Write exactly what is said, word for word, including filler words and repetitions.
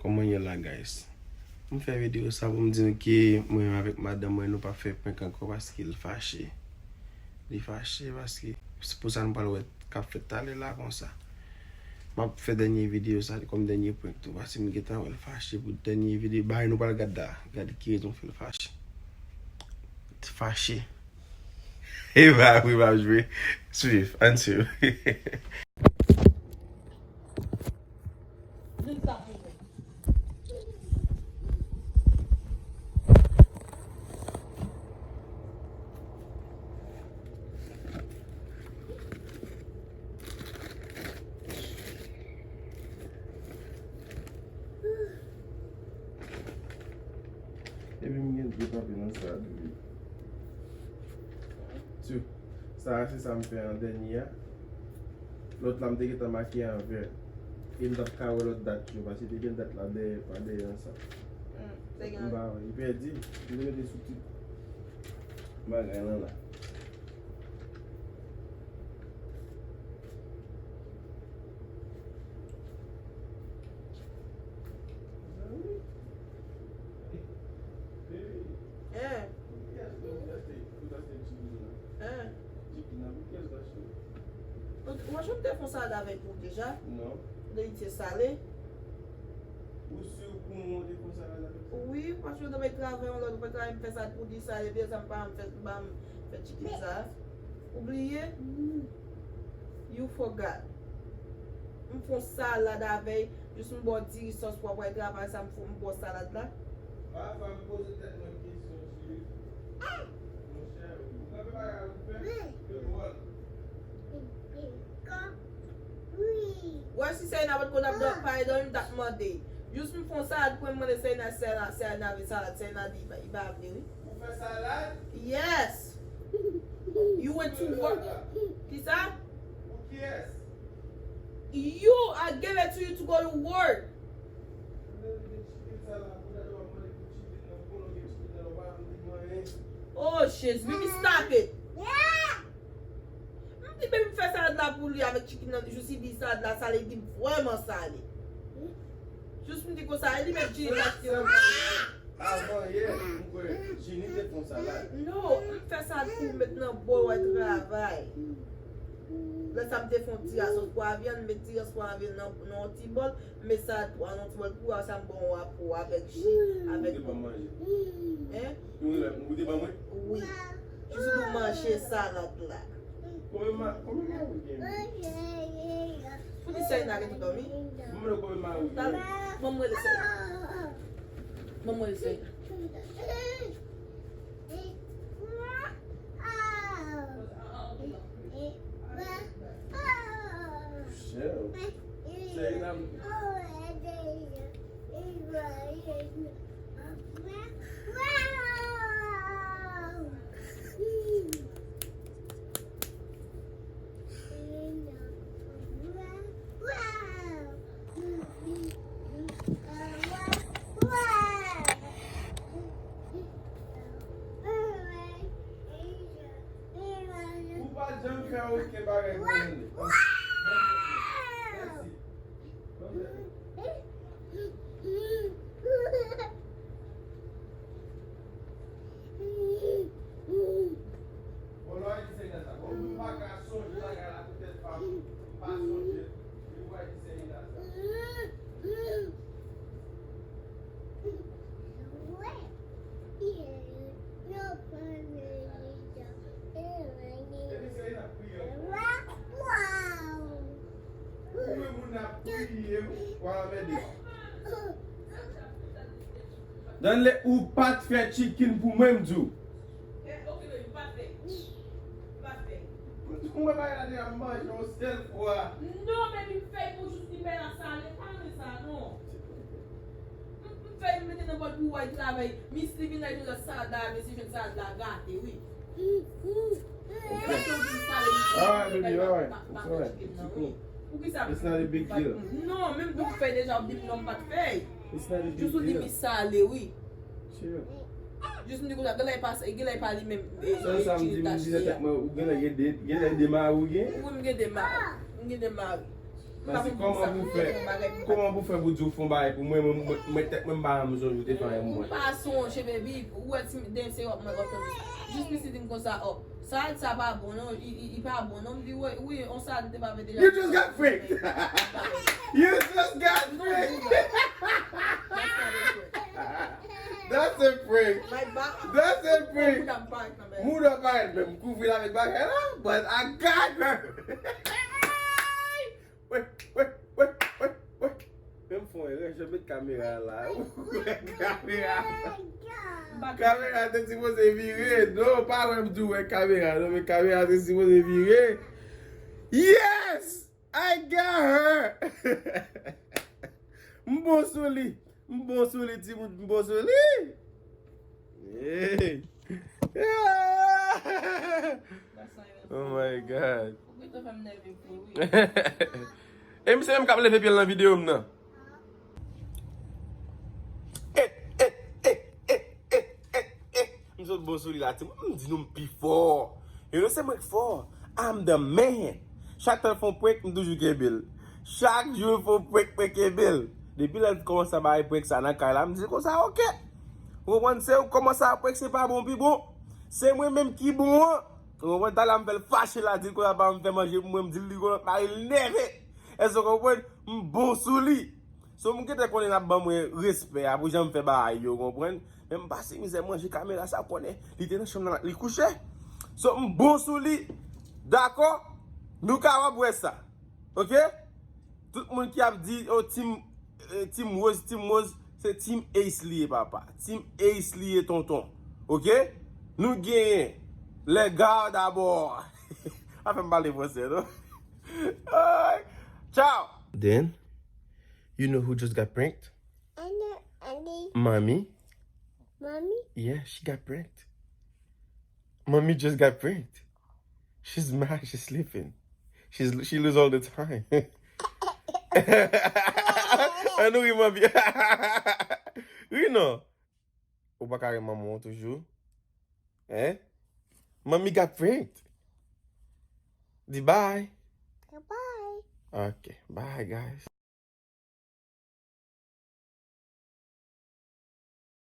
Kòman ye la, guys? M fè videyo sa pou m di nou ke mwen menm avèk madanm mwen, nou p ap fè prank ankò paske l fache. Li fache paske se pou sa nou pral wè k ap fèt talè la konsa. M ap fè dènye videyo sa kòm dènye prank tou paske m gentan wè l fache pou dènye videyo. Bagay nou pral gad la. Gad ki rezon fè l fache. Fache. E pa vre m ap jwe. Swiv, ann swiv. Epi m gen de papye nan sa a tou. Sa a se sa m fè an dènye a. Lòt la m te gentan make an vè. E m t ap ka wè lòt dat yo, paske te gen dat la dèyè, pa dèyè an sa. Hmm, te gen. M pa wè, li pèdi. M te mete sou ti bagay lan la. Hein? Hein? Ou, ou achte te fè yon salad avèk ou deja? Non. Ou te di se sale? Ou si pou mwen ou te fè yon salad avèk sa? Wi, paske ou te bay travay yon lòt, ou pa travay, m fè salad pou li sale, deja m pa m fè, m pa m fè chicken sa. Ou bliye? You forgot. M fè yon salad avèk, jis m ba w diri sòs pou w ap travay sa, m fè, m ba w salad la. Pafwa m poze tèt mwen kesyon, cheri. Monchè, ou kanpe bagay ou fè, yo dwòl. Wè si Saïna pa t konn ap dòmi, pa dòmi, m t ap mande. Jis m fè yon salad pou mwen, m mande Saïna, Saïna, Saïna vle salad, Saïna di li pa, li pa vle, wi. Ou fè salad? Yes. You went to work. Kisa? Pou kiyès? You, I gave it to you to go to work. Oh, Jezi, baby, stop it. M di baby m fè salad la pou li avèk chicken nan, jis li di salad la sale, li di vrèman sale. Jis m di konsa, e li menm Jini t ap di. Avan yè, m kwè Jini te fè yon salad. No, m fè salad pou m met nan bòl wè travay. Lè sa m te fè yon ti ras pwa vyann, m met ti ras pwa vyann nan, nan yon ti bòl, m met salad pwa nan yon ti bòl pou sa m bon wè pou avèk ji, avèk. Ou te ban manje. Hein? Ou te ban mwen? Wi. Jis ou manje salad la. Konbyen ma-, konbyen mari w gen? Pou di Saïna rete dòmi. Mwen mande konbyen mari w gen? Ban m rele Saïna. Ban m rele Saïna. Saïna. Ou pa janm fè okenn bagay pou mwen. Mèsi. Bon, lè w di Saïna sa, bon, m pa ka sonje bagay la poutèt pa m, m pa sonje, e w di Saïna sa. Epi Saïna ap kriye ankò. Ou wè moun ap kriye, wi. W a anmède. Danley, ou pa t fè chicken pou mwen, m di w. Ou wè bagay la deja m manje yon sèl fwa. Non, baby, m fè l pou jis li pè la sale. Pa vle sa, non. M, m fè l mete nan bòl pou wè travay. Miss li vin la, li jwenn salad la, miss li jwenn salad la gate, wi. Alright, baby, alright. It's alright. It's cool. It's not a big deal. Non, menm tou fè deja, w di m non, m pa t fè. It's not a big deal. Jis ou di mi sale, wi. Chill. Jis m di konsa, genlè pa, genlè pa li menm, e, sèl sa m di, m di nan tèt mwen, ou genlè gen de, genlè de mari ou gen? Wi, m gen de mari. M gen de mari. Mèsi, kòman pou fè, kòman pou fè pou di w fè yon bagay pou mwen, mwen, mwen, mwen tèt mwen m pa janm sonje ou te fè anyen pou mwen. M pa sonje, baby. Ou wè ti dance up mwen, up to this. Jis misye di m konsa, up. Sa, sa pa bon, non. I, i, i pa bon, non. M di, wi, wi, on sa, te pa vle deja. You just got pranked. You just got pranked. That's a prank. That's a prank. Mouda parèt menm. Kouvri l avèk bagay la, but I got her. Wè, wè, wè, wè, wè. Menm fè yon erè, jan met kamera la. Kamera. Kamera te sipoze vire. Non, pa wè m di w wè kamera. Non, men kamera te sipoze vire. Yes! I got her! M bon sou li. M bon sou li, timoun, m bon sou li. Hey. Oh my God. E misye menm k ap leve pye l nan videyo m nan. Eh, eh, eh, eh, eh, eh, eh, eh. M sot bon sou li la, timoun. M di nou m pi fò. You know, se mwen k fò. I'm the man. Chak tan l fè yon prank, m toujou kenbe l. Chak jou l fè yon prank, mwen kenbe l. Depi lè l kòmanse bay prank sa nan kay la, m di konsa, ok. Ou konprann? Se ou kòmanse ap prank, se pa bon pi bon. Se mwen menm ki bon an. Ou konprann? Talè a m fè l fache la, di l konsa pa m fè manje pou mwen, m di l li gon lòt mari, l nève. Èske w konprann? M bon sou li. So, m gentan konnen l ap ban mwen respè a pou jan m fè bagay yo, konprann? Men m pase mizè manje kamera sa konnen. Li te nan chanm nan, li kouche. So, m bon sou li. Dakò? Nou kapab wè sa. Ok? Tout moun ki ap di, oh, team, eh, team Rose, team Rose, se team Ace li ye, papa. Team Ace li ye, tonton. Ok? Nou genyen les gars d'abord. Pa fè m pale fransè, non? Ay. Ciao. Then, you know who just got pranked? I know, I know. Mommy. Mommy? Yeah, she got pranked. Mommy just got pranked. She's mad, she's sleeping. She's, she lose all the time. An nou ri, Mommy. Ri non. Ou pa ka renmen manman w toujou? Hein? Mommy got pranked. Di bye. Bye. Ok, bye, guys.